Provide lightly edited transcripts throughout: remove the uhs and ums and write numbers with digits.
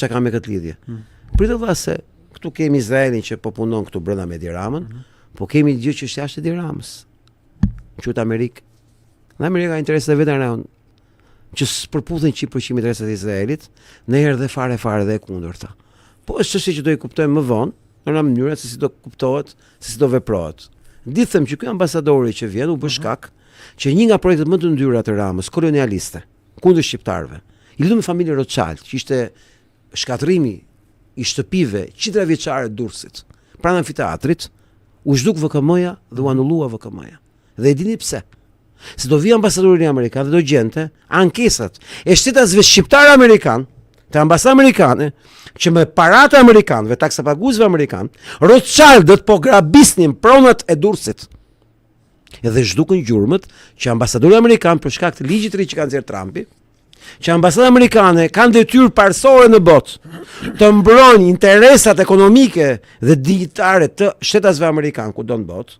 Çka ka me këtë lidhje? Mm. Prit vlla se këtu kemi Izraelin që po punon këtu brenda me Edi Ramën, mm. po kemi gjë që është jashtë Edi Ramës. Quhet Amerikë. Në Amerikë ka interesat e veta në rajon që s'përputhen qitë për qitë me interesat e Izraelit, ndonjëherë dhe fare fare dhe e kundërta. Po është çështje që do i kuptojmë më vonë, në mënyra se si do kuptohet, se si do veprohet. Di them që ky ambasadori që vjen u bë mhm. shkak që një nga projektet më të ndyra të Ramës, kolonialiste, kundër shqiptarëve, i lidhur me familjen Rothschild, që ishte shkatërrimi i shtëpive qindra vjeçare të Durrësit, pranë amfiteatrit, u zhduk VKM-ja dhe u anullua VKM-ja. Dhe e dini pse? Se do vijë ambasadori amerikan dhe do gjente ankesat e shtetasve shqiptarë amerikan, të ambasada amerikane, që me paratë e amerikanëve, taksapaguesve amerikan, Rothschildët po grabisnin pronat e Durrësit. Edhe zhdukën gjurmët që ambasadori amerikan për shkak të ligjit të ri që ka nxjerr Trumpi, që ambasada amerikane kanë detyrë parësore në botë të mbrojnë interesat ekonomike dhe dinjitare të shtetasve amerikan kudo në botë,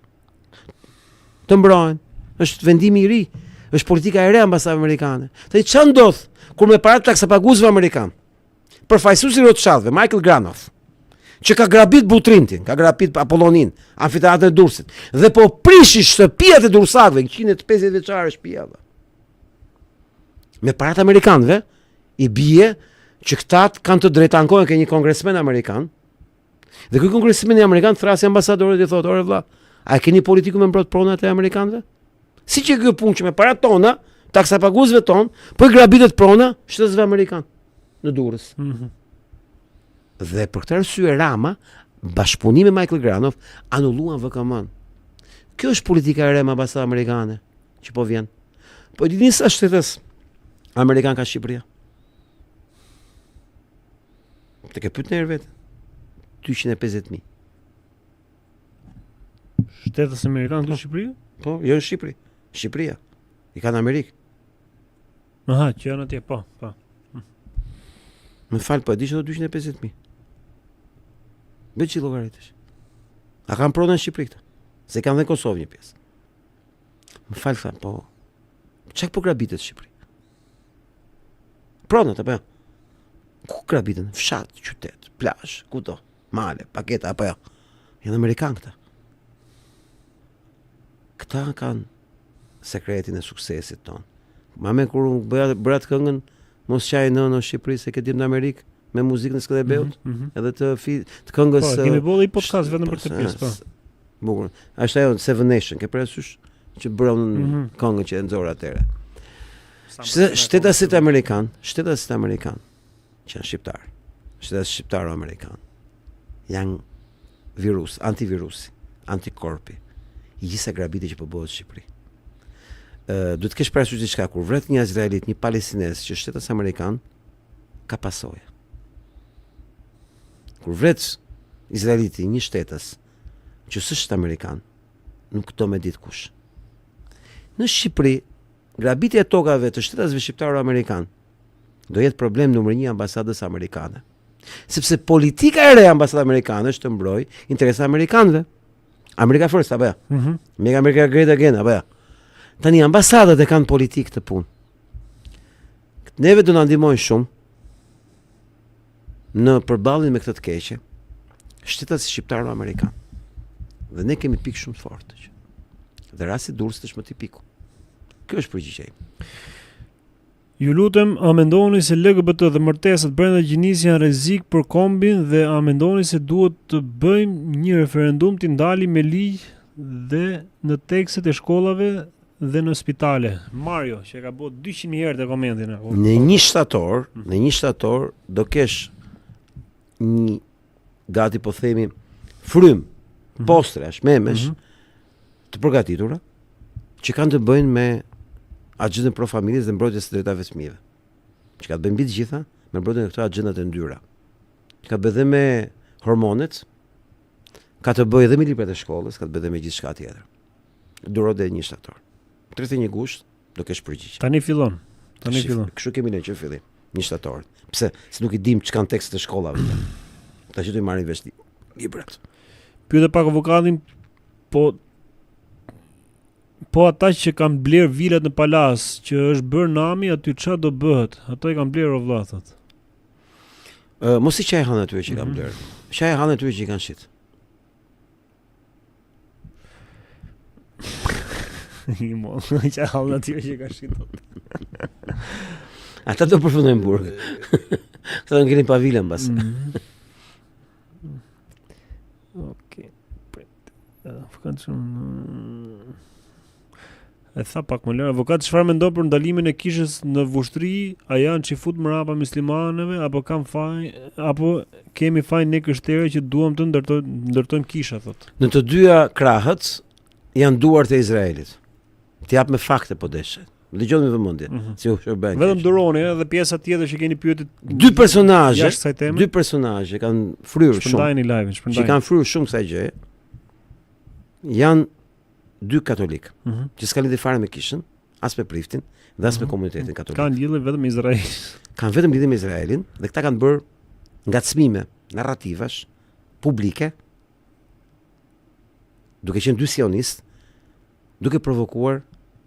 të mbrohen. Është vendimi i ri, është politika e re e ambasadave amerikane. Tani ça ndodh kur me paratë e taksapaguesve amerikan? Përfaqësuesi i Rothschildëve, Michael Granoff, që ka grabit Butrintin, ka grabit Apollonin, amfiteatrin e Durrësit dhe po prishi shtëpiat e durrsakëve, 150 vjeçare shtëpia. Me paratë amerikanëve i bie që këta kanë të drejtë ankohen ke një kongresmen amerikan. Dhe ky kongresmeni amerikan thërrasi ambasadorin dhe i thotë, "Ore vlla, a e keni politikën me mbrojt pronat e amerikanëve?" Si që kjo punë që me paratë tona, taksapaguesve tonë, po i grabitet prona shtetasve amerikan në Durrës. Mm -hmm. Dhe për këtë arsye Rama, bashkëpunim me Michael Granoff, anulluan VKM-n. Kjo është politika e re me ambasada amerikane që po vjen. Po e dini sa shtetas amerikan ka Shqipëria? Të ke pyet ndonjëherë veten? 250.000. Shtetas amerikan në po. Shqipëri? Po, jo në Shqipëri. Shqipëria. I ka në Amerikë. Aha, që janë atje, po, po. Më fal, po e di që do 250.000. Bëj çi llogaritësh. A kanë pronë në Shqipëri këta? Se kanë dhe në Kosovë një pjesë. Më fal, tha, po. Çka po grabitet në Shqipëri? Pronat apo jo? Ku grabiten? Fshat, qytet, plazh, kudo, male, paketa apo jo? Janë amerikanë këta. Këta kanë sekretin e suksesit tonë. Ma me kur unë bëja bëra atë këngën, mos qaj nënë në Shqipëri se ke djem në Amerikë me muzikën e Skënderbeut, mm -hmm. edhe të fi, të këngës Po, kemi bërë një podcast vetëm për këtë pjesë, po. Bukur. Është ajo Seven Nation, ke parasysh që bëra mm -hmm. këngën që e nxora atëherë. Shtetasit amerikan, shtetasit amerikan që janë shqiptar, shtetasit shqiptaro amerikan janë virus, antivirusi, antikorpi, i gjithë grabitjes që po bëhet në Shqipëri. Ë duhet të kesh parasysh diçka kur vret një izraelit, një palestinez që është shtetas amerikan, ka pasoja. Kur vret izraeliti një shtetas që s'është amerikan, nuk do me ditë kush. Në Shqipëri, grabitja e tokave të shtetasve shqiptaro amerikan do jetë problem numër 1 ambasadës amerikane. Sepse politika e re e ambasadës amerikane është të mbrojë interesat e amerikanëve. America first apo jo? Mm -hmm. Make America great again apo jo? Tani ambasadat e kanë politikë këtë punë. Neve do na ndihmojnë shumë në përballjen me këtë të keqe, shtetasit shqiptaro amerikan. Dhe ne kemi pikë shumë të fortë. Që. Dhe rasti i Durrësit është më tipiku. Kjo është përgjigjja ime. Ju lutem, a mendoni se LGBT dhe martesat brenda gjinisë janë rrezik për kombin dhe a mendoni se duhet të bëjmë një referendum t'i ndalim me ligj dhe në tekstet e shkollave dhe në spitale. Mario, që e ka bërë 200 herë të komentin. Në një shtator, në një shtator do kesh një gati po themi frymë, mm -hmm. posterash, memesh mm -hmm. të përgatitura që kanë të bëjnë me agjendën pro familjes dhe mbrojtjes së drejtave të fëmijëve. Që ka të bëjnë mbi të gjitha me mbrojtjen e këto agjendat e ndyra. Që ka të bëjë dhe me hormonet, ka të bëjë edhe me librat e shkollës, ka të bëjë dhe me gjithçka tjetër. Duro deri një shtator. 31 gusht do kesh përgjigje. Tani fillon. Tani fillon. Kështu kemi ne që fillim. Një shtator. Pse? Se nuk i dim ç'kanë tekstet e shkollave. Tash do i marrin vesh librat. Pyete pak avokatin, po po ata që kanë bler vilat në Palasë, që është bërë nami aty ça do bëhet? Ato i kanë blerë o vlla thot. Uh, mos i qaj hallin atyre që kanë mm -hmm. blerë. Qaj hallin atyre që i kanë shit. I mo, i qaj hallin atyre që i kanë shit. Ata do përfundojnë në burg. Këta do ngelin pa vila mbas. Mm -hmm. Okej. Prit. Avokat shumë E tha pak më lart, avokat çfarë mendon për ndalimin e kishës në Vushtrri? A janë çifut mrapa myslimanëve apo kam faj apo kemi faj ne krishterë që duam të ndërtojmë ndërtojmë kisha thotë. Në të dyja krahët janë duart e Izraelit. T'i jap me fakte po deshe. Dëgjoni me vëmendje, mm -hmm. si u shërben. Vetëm duroni edhe pjesa tjetër që keni pyetje. Dy personazhe, dy personazhe kanë fryrë shumë. Shpërndajeni live-in, shpërndajeni. Që kanë fryrë shumë kësaj gjëje. Janë dy katolikë, mm -hmm. që s'kanë lidhje fare me kishën, as me priftin dhe as mm -hmm. me mhm. komunitetin katolik. Kanë lidhje vetëm me Izraelin. Kanë vetëm lidhje me Izraelin dhe këta kanë bërë ngacmime narrativash publike duke qenë dy sionistë, duke provokuar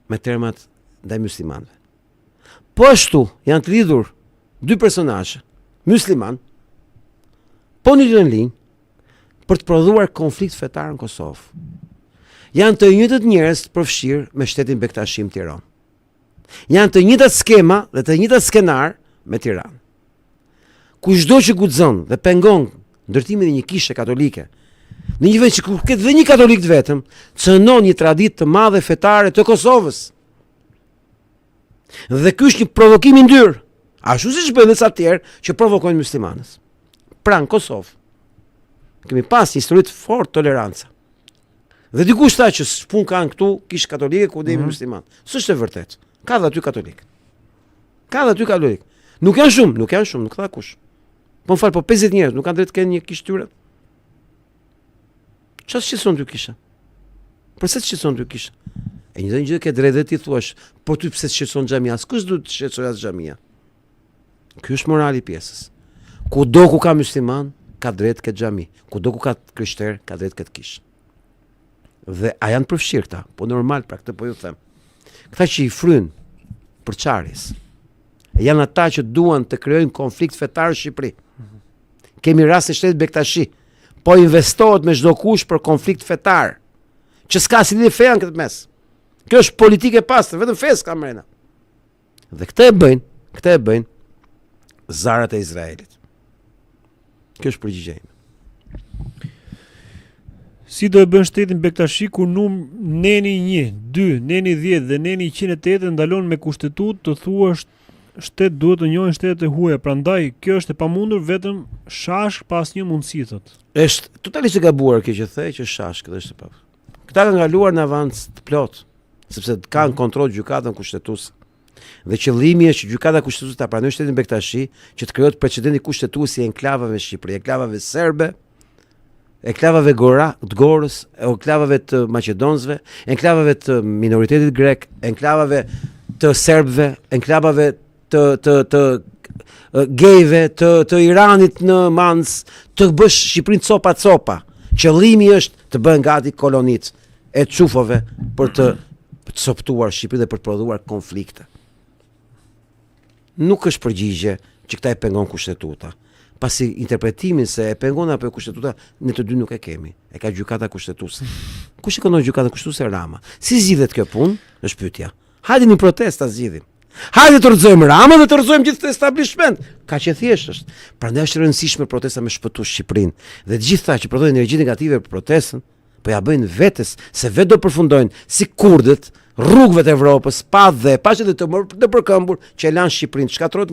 me termat ndaj muslimanëve. Po ashtu janë të lidhur dy personazhe musliman po në njëjtën linjë për të prodhuar konflikt fetar në Kosovë. Janë të njëjtët njerëz të përfshirë me shtetin Bektashi në Tiranë. Janë të njëjtat skema dhe të njëjtat skenar me Tiranë. Kushdo që guxon dhe pengon ndërtimin e një kishe katolike në një vend që ku ketë dhe një katolik të vetëm, cënon një traditë të madhe fetare të Kosovës. Dhe ky është një provokim i ndyrë, ashtu siç bëjnë dhe ca të tjerë që provokojnë muslimanët. Pra në Kosovë kemi pas një histori të fortë tolerance. Dhe dikush tha që ç'punë kanë këtu kishë katolike ku jemi mm -hmm. musliman. S'është e vërtetë. Ka dhe aty katolik. Ka dhe aty katolik. Nuk janë shumë, nuk janë shumë, nuk tha kush. Po më fal, po 50 njerëz nuk kanë drejtë të kenë një kishë tyre. Çfarë shqetëson ty kisha? Përse të shqetëson ty kisha? E njëjtën gjë ke drejtë dhe ti thuash, po ty pse të shqetëson xhamia? Askush duhet të shqetësojë as xhamia. Ky është morali i pjesës. Kudo ku ka musliman, ka drejtë të ketë xhami. Kudo ku ka krishter, ka drejtë të ketë kishë. Dhe a janë përfshirë këta? Po normal, pra këtë po ju them. Këta që i fryjnë përçarjes, janë ata që duan të krijojnë konflikt fetar në Shqipëri. Kemi rastin e shtetit Bektashi, po investohet me çdo kusht për konflikt fetar, që s'ka si lidhje feja në këtë mes. Kjo është politikë e pastër, vetëm fe s'ka mrena. Dhe këtë e bëjnë, këtë e bëjnë zarat e Izraelit. Kjo është përgjigja ime. Si do e bën shtetin Bektashi kur num neni 1, 2, neni 10 dhe neni 108 e ndalon me kushtetutë të thuash shtet duhet të njohin shtetet e huaja. Prandaj kjo është e pamundur vetëm shashk pa asnjë mundësi thotë. Është totalisht e gabuar kjo që the që shashk dhe është pa. Këta kanë kaluar në avancë të plotë, sepse kanë mhm. kontroll gjykatën kushtetuese. Dhe qëllimi është që gjykata kushtetuese ta pranojë shtetin Bektashi, që të krijohet precedenti kushtetues i enklavave në Shqipëri, enklavave serbe, enklavave gora, të Gorës, enklavave të maqedonësve, enklavave të minoritetit grek, enklavave të serbëve, enklavave të të të gejve të të Iranit në Manës, të bësh Shqipërinë copa copa. Qëllimi është të bëhen gati kolonitë e çufove për të coptuar Shqipërinë dhe për të prodhuar konflikte. Nuk është përgjigje që këta e pengon kushtetuta. Pasi interpretimin se e pengon apo e kushtetuta, ne të dy nuk e kemi. E ka gjykata kushtetuese. Kush e kontrollon gjykatën kushtetuese? Rama. Si zgjidhet kjo punë? Është pyetja. Hajde një protestë ta zgjidhim. Hajde të rrëzojmë Ramën dhe të rrëzojmë gjithë këtë establishment. Kaq e thjeshtë është. Prandaj është e rëndësishme protesta me shpëtu Shqipërinë. Dhe të gjithë ata që prodhojnë energji negative për protestën, po ja bëjnë vetes se vetë do përfundojnë si kurdët rrugëve të Evropës, pa dhe, pa që të, të, të përkëmbur që e lanë Shqipërinë, shkatërrohet.